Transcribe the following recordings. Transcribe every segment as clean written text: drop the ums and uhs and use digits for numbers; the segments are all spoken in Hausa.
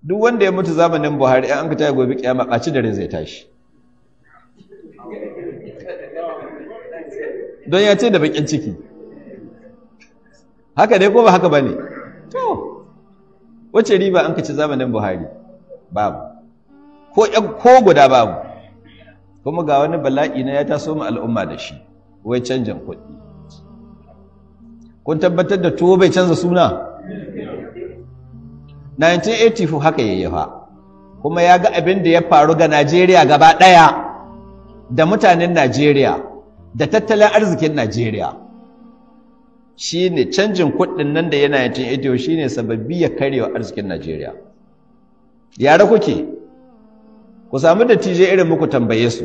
Duk wanda ya mutu zamanin Buhari an ka tayi gobe kiyama ɓaci dare zai tashi. Don ya ce da bakin ciki. Haka dai ko ba haka bane? To, wace riba an ka ci zamanin Buhari? Babu. Ko guda babu. Kuma ga wani bala'i na ya taso mu al'umma da shi, wai canjin kuɗi. Kun tabbatar da tuwo bai canza suna? 1984 haka yayyafa, kuma ya ga abin da ya faru ga Najeriya gaba ɗaya da mutanen Najeriya da tattalin arzikin Najeriya. Shi ne canjin kuɗin nan da yana 1984 shi ne sababbi ya karewa arzikin Najeriya. Yara kuke, ku samu da tije irin muku tambaye su.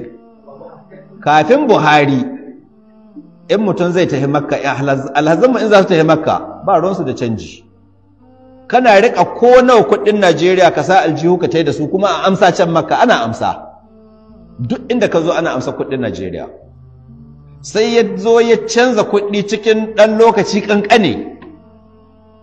Kafin Buhari, in mutum zai tafi Makka, alhazanmu in za su tafi Makka ba ruwansu da canji. Kana riƙa ko nawa kuɗin Najeriya ka sa aljihu ka tai da su, kuma a amsa can Makka ana amsa. Duk inda ka zo ana amsa kuɗin Najeriya. Sai ya zo ya canza kuɗi cikin ɗan lokaci ƙanƙane.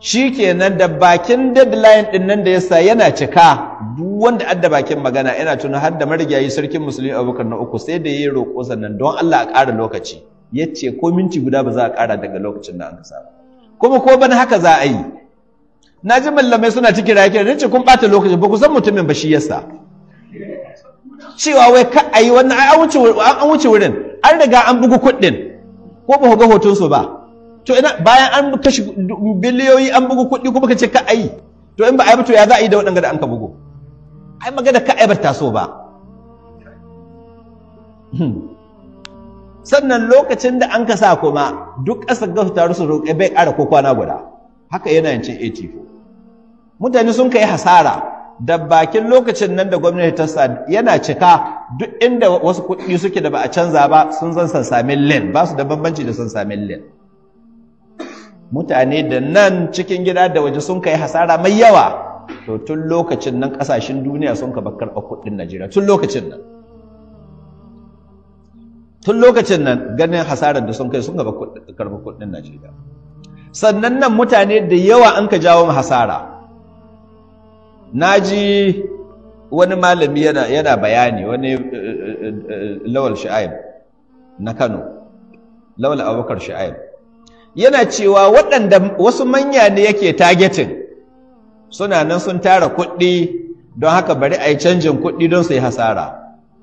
Shi kenan da bakin deadline ɗin nan da ya sa yana cika, duk wanda adda bakin magana yana tuna har da marigayi sarkin musulmi Abubakar na uku sai da ya yi roƙo sannan don Allah a ƙara lokaci. Ya ce ko minti guda ba za a ƙara daga lokacin da an sa. Kuma ko bana haka za a yi. Na ji mallamai suna ta kira kira, nace kun ɓata lokaci ba ku san mutumin ba shi yasa. Cewa wai ka a yi wannan an wuce wurin, an riga an bugu kuɗin, ko ba ku ga hoton su ba. To ina bayan an kashe biliyoyi an bugu kuɗi kuma ka ce ka a yi, to in ba a yi ba to ya za a yi da waɗanda da an ka bugu? Ai magana ka a yi ba taso ba. Sannan lokacin da an ka sa kuma duk ƙasar ga su taru su roƙe bai ƙara ko kwana guda. Haka yana yancin 84. Mutane sun kai hasara da bakin lokacin nan da gwamnati ta sa yana cika, duk inda wasu kuɗi suke da ba a canza ba sun zan sansamin len, ba su da bambanci da sansamin len. Mutane da nan cikin gida da waje sun kai hasara mai yawa. To tun lokacin nan ƙasashen duniya sun ka karɓar kuɗin Najeriya tun lokacin nan. Tun lokacin nan ganin hasarar da sun kai sun gaba karɓar kuɗin Najeriya. Sannan nan mutane da yawa an ka jawo mu hasara. Na ji wani malami yana bayani, wani Lawal Shu'aib na Kano, Lawal Abubakar Shu'aib, yana cewa waɗanda wasu manya ne yake targeting suna nan sun tara kuɗi, don haka bari a yi canjin kuɗi don su yi hasara.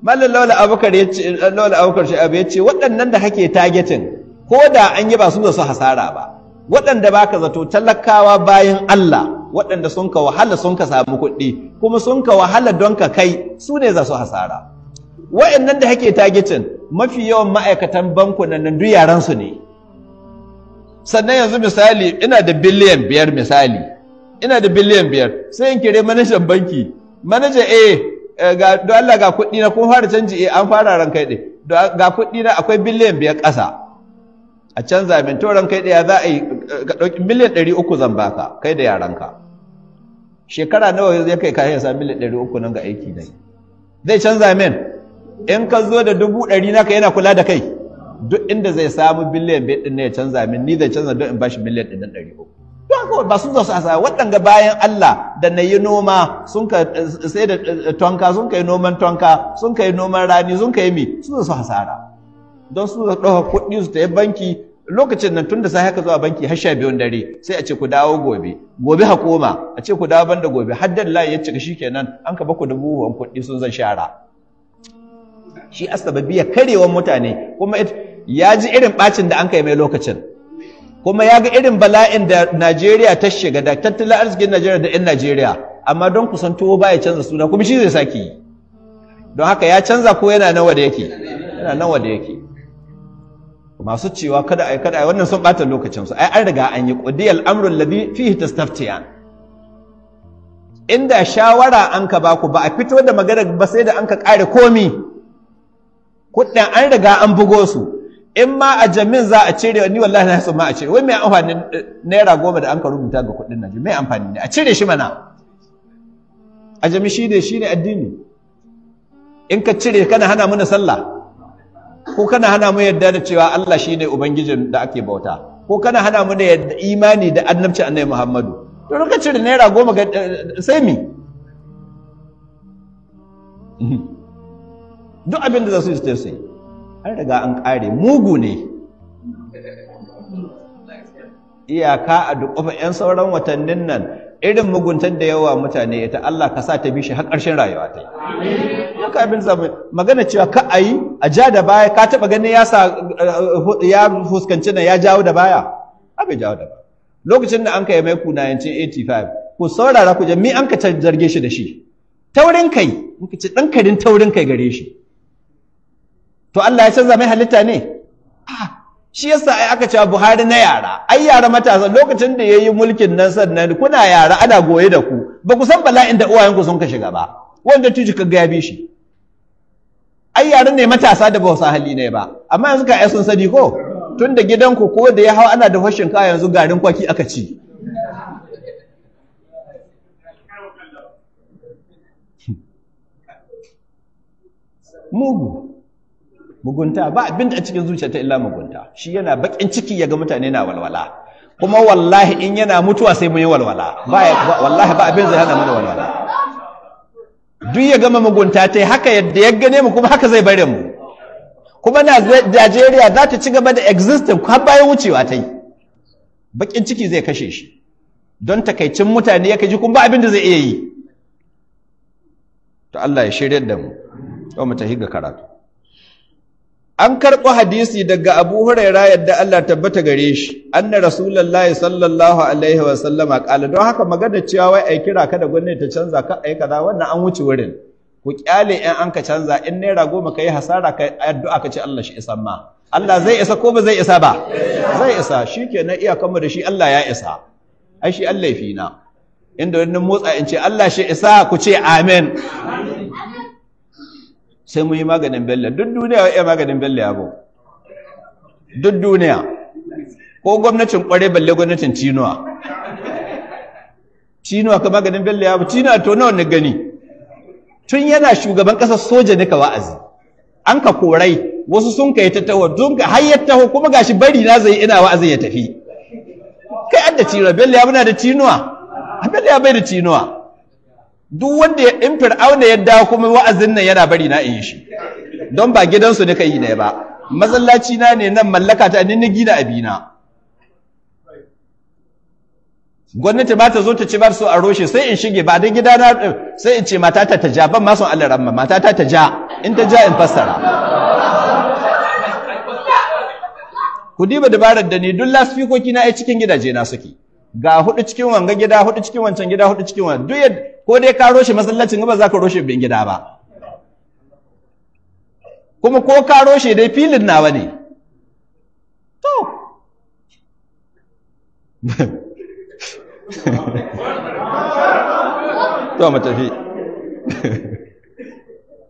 Malam Lawal Abubakar ya ce, Lawal Abubakar Shu'aib ya ce waɗannan da kake targeting ko da an yi ba su da su hasara ba. Waɗanda baka zato talakawa bayan Allah, waɗanda sun ka wahala sun ka samu kuɗi kuma sun ka wahala don ka kai, su ne za su hasara. Waɗannan da kake targeting mafi yawan ma'aikatan bankunan nan duk yaran su ne. Sannan yanzu misali ina da biliyan 5 misali, ina da biliyan 5 sai in kire manajan banki, manaja ga don Allah ga kuɗi na kun fara canji, an fara ran kai ɗin, ga kuɗi na akwai biliyan 5 ƙasa. A canza min to ran kai ɗaya za a yi ka ɗauki miliyan 300 zan baka kai da yaranka. Shekara nawa zai kai kayan sa miliyan 300 nan ga aiki dai. Zai canza min in ka zo da 100,000 naka yana kula da kai. Duk inda zai samu biliyan 5 ɗin ne ya canza min, ni zai canza don in bashi miliyan 300. Don haka ba sun zo su asa waɗanga bayan Allah da na yi noma sun ka sai da tonka, sun kai noman tonka, sun kai noman rani, sun kai mi, sun zo su hasara. Don su ɗauka kuɗi su tafi banki lokacin nan tun da sai haka zuwa banki har 12 dare, sai a ce ku dawo gobe, gobe hakoma a ce ku dawo banda gobe, har deadline ya cika shikenan an ka baku dubu kuɗi sun zan shara. Shi asababi ya karewan mutane, kuma ya ji irin bacin da an kai mai lokacin, kuma ya ga irin bala'in da Najeriya ta shiga da tattalin arzikin Najeriya da 'yan Najeriya, amma don kusan tuwo baya canza suna kuma shi zai sake yi. Don haka ya canza ko yana nawa da yake, yana nawa da yake. Masu cewa kada ai kada ai wannan sun bata lokacin su, ai an riga an yi qudiyal amrul ladhi fihi tastaftiyan. Inda shawara an ka baku ba a fito da magana ba sai da an ka kare komi, kuɗin an riga an bugo su. In ma a jamin za a cire, ni wallahi na so ma a cire. Wai mai amfanin naira 10 da an ka rubuta ga kuɗin Najeriya, mai amfani ne a cire shi mana? A jami shi ne addini. In ka cire kana hana mana sallah, ko kana hana mu yadda da cewa Allah shine ubangijin da ake bauta, ko kana hana mu da yadda imani da annabci Annabi Muhammadu. To ka cire naira 10 sai mi? Duk abin da za su yi su yi. An riga an ƙare, mugu ne. Iyaka a duk ƙofa 'yan sauran watannin nan irin muguntar da yawa mutane ita Allah ka sa ta bi shi har ƙarshen rayuwa ta yi. Haka abin zama magana cewa ka a yi a ja da baya, ka taɓa ganin ya sa ya fuskanci nan ya jawo da baya? Bai jawo da baya. Lokacin da an kai mai kuna yancin 85, ku saurara ku mi an ka zarge shi da shi. Taurin kai, in ka ce ɗan karin taurin kai gare shi. To Allah ya canza mai halitta ne? Shi yasa ai aka cewa Buhari na yara, ai yara matasa lokacin da yayi mulkin nan sannan kuna yara ana goye da ku, ba ku san bala'in da uwayenku sun ka shiga ba, wanda tuji ka ga ya bi shi. Ai yaran ne matasa da ba su hali ne ba, amma yanzu ka ai sun sani ko? Tun da gidanku ko da ya hau ana da hoshin kaya yanzu garin kwaki aka ci. Mugu. Mugunta ba abin da a cikin zuciya ta illa mugunta. Shi yana bakin ciki ya ga mutane na walwala, kuma wallahi in yana mutuwa sai mun yi walwala. Ba wallahi ba abin zai hana mana walwala. Duk ya gama mugunta ta haka yadda ya gane mu kuma haka zai bare mu. Kuma Najeriya za ta ci gaba da existing har bayan wucewa ta yi. Bakin ciki zai kashe shi don takaicin mutane ya kaji kuma ba abin da zai iya yi. To Allah ya shirya da mu. To mu tafi ga karatu. An karɓo hadisi daga Abu Huraira yadda Allah tabbata gare shi, anna Rasulullahi sallallahu alaihi wa sallama qala. Don haka magana cewa wai ai kira kada gwamnati ta canza ka ai kaza, wannan an wuce wurin. Ku kyale in an ka canza, in naira 10 kai hasara kai addu'a ka ce Allah shi isa ma. Allah zai isa ko ba zai isa ba? Zai isa. Shikenan iyakan mu da shi Allah ya isa. Ai shi Allah fi na. Inda wannan motsa in ce Allah shi isa, ku ce amin. Sai mun yi maganin Bello. Duk duniya ya maganin Bello yabo. Duk duniya. Ko gwamnatin kware balle gwamnatin Cinuwa. Cinuwa ka maganin Bello yabo. Cinuwa to nawa ne gani? Tun yana shugaban ƙasar soja ne ka wa'azi. An ka korai wasu sun kai ta taho, dun ka har ya taho kuma gashi bari na zai ina wa'azin ya tafi. Kai adda Cinuwa, Bello yabo na da Cinuwa. Bello ya bai da Cinuwa. Duk wanda ya in Fir'auna ya dawo kuma wa'azin nan yana bari na in yi shi. Don ba gidansu ne kai ne ba. Masallaci na ne nan mallaka ta ni ni gina abina. Gwamnati ba ta zo ta ci ba su a roshe sai in shige ba da gidana sai in ce matata ta ja, ban ma son Allah ramma, matata ta ja, in ta ja in fassara. Ku diba dabarar da ni duk lasfikoki na ai cikin gidaje na suke. Ga 4 cikin wanga gida, 4 cikin wancan gida, 4 cikin wannan. Duk ko dai ka roshe masallacin ba za ka roshe bin gida ba. Kuma ko ka roshe dai filin nawa ne. To. To mu tafi.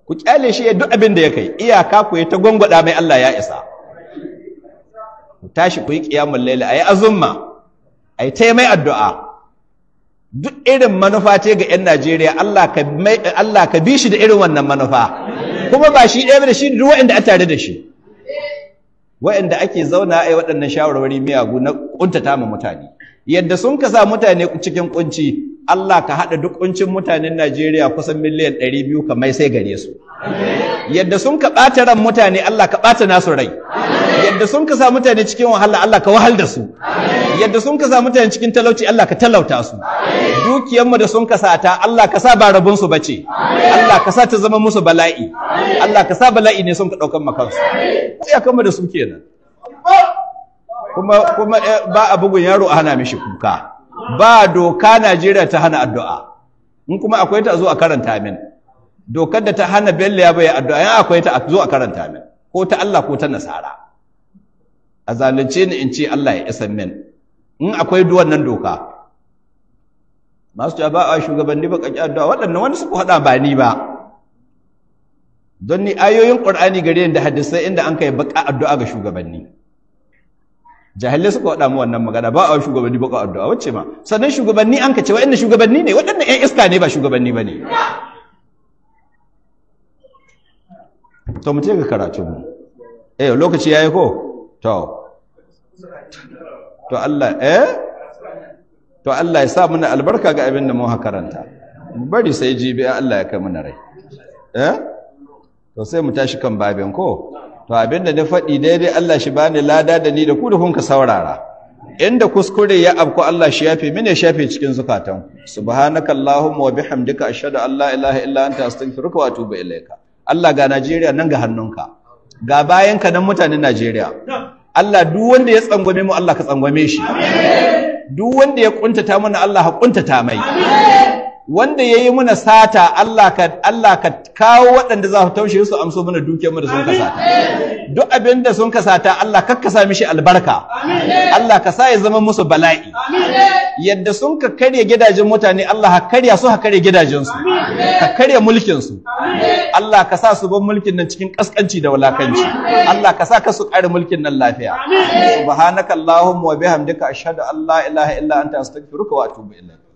Ku kyale shi duk abin da ya kai, iyaka ku yi ta gwangwada mai Allah ya isa. Ku tashi ku yi qiyamul layl, ayi azumma, ayi ta mai addu'a. Duk irin manufa ce ga 'yan Najeriya, Allah ka bi shi da irin wannan manufa. Kuma ba shi ɗaya da shi duk waɗanda a tare da shi. Waɗanda ake zauna ai waɗannan shawarwari miyagu na ƙuntata ma mutane. Yadda sun ka sa mutane cikin ƙunci, Allah ka haɗa duk ƙuncin mutanen Najeriya kusan miliyan 200 ka mai sai gare su. Yadda sun ka ɓata ran mutane, Allah ka ɓata nasu rai. Yadda sun ka sa mutane cikin wahala, Allah ka wahal da su. Yadda sun ka sa mutane cikin talauci, Allah ka talauta su. Dukiyarmu da sun ka sata, Allah ka sa ba rabon su bace. Allah ka sa ta zama musu bala'i. Allah ka sa bala'i ne sun ka ɗaukan makansu. Iyakanmu da su kenan. Kuma ba a bugun yaro a hana mishi kuka. Ba doka Najeriya ta hana addu'a. In kuma akwai ta zo a karanta min. Dokar da ta hana Bello ya bai addu'a, in akwai ta zo a karanta min. Ko ta Allah ko ta Nasara. A zalunce ni in ce Allah ya isa min. In akwai duwan nan doka. Masu cewa ba a shugabanni ba kaki addu'a, waɗannan wani suka haɗa ba ni ba. Don ni ayoyin Qur'ani gare ni da hadisai inda an kai baka addu'a ga shugabanni. Jahilai suka faɗa mu wannan magana, ba a shugabanni baka addu'a wacce ma. Sannan shugabanni an ka ce waɗannan shugabanni ne, waɗannan ƴan iska ne ba shugabanni bane. To mu ce ga karatu mu. Lokaci yayi ko? To. To Allah to Allah ya sa muna albarka ga abin da mu karanta. Bari sai jibi Allah ya kai muna rai. Eh, to sai mu tashi kan babin ko? To abinda na faɗi daidai, Allah shi bani lada da ni da ku da kun ka saurara. Inda kuskure ya abku, Allah shi yafe mini, ya shafe cikin zukatan. Subhanaka allahumma wa bihamdika, ashhadu an la ilaha illa anta, astaghfiruka wa atubu ilaika. Allah, ga Najeriya nan ga hannunka, ga bayanka nan mutanen Najeriya. Allah, duk wanda ya tsangwame mu, Allah ka tsangwame shi. Duk wanda ya kuntata mana, Allah ka kuntata mai. Wanda ya yi muna sata, Allah ka kawo waɗanda za su taushe su amso mana dukiyar mu da sun kasata. Duk abin da sun kasata, Allah kakkasa mishi albarka. Allah ka sa ya zama musu bala'i. Yadda sun ka karya gidajen mutane, Allah ka karya su, ka karya gidajen su, ka karya mulkin su. Allah ka sa su bar mulkin nan cikin kaskanci da wulakanci. Allah ka sa ka su kare mulkin nan lafiya. Subhanaka allahumma wa bihamdika, ashhadu an la ilaha illa anta, astaghfiruka wa atubu ilaik.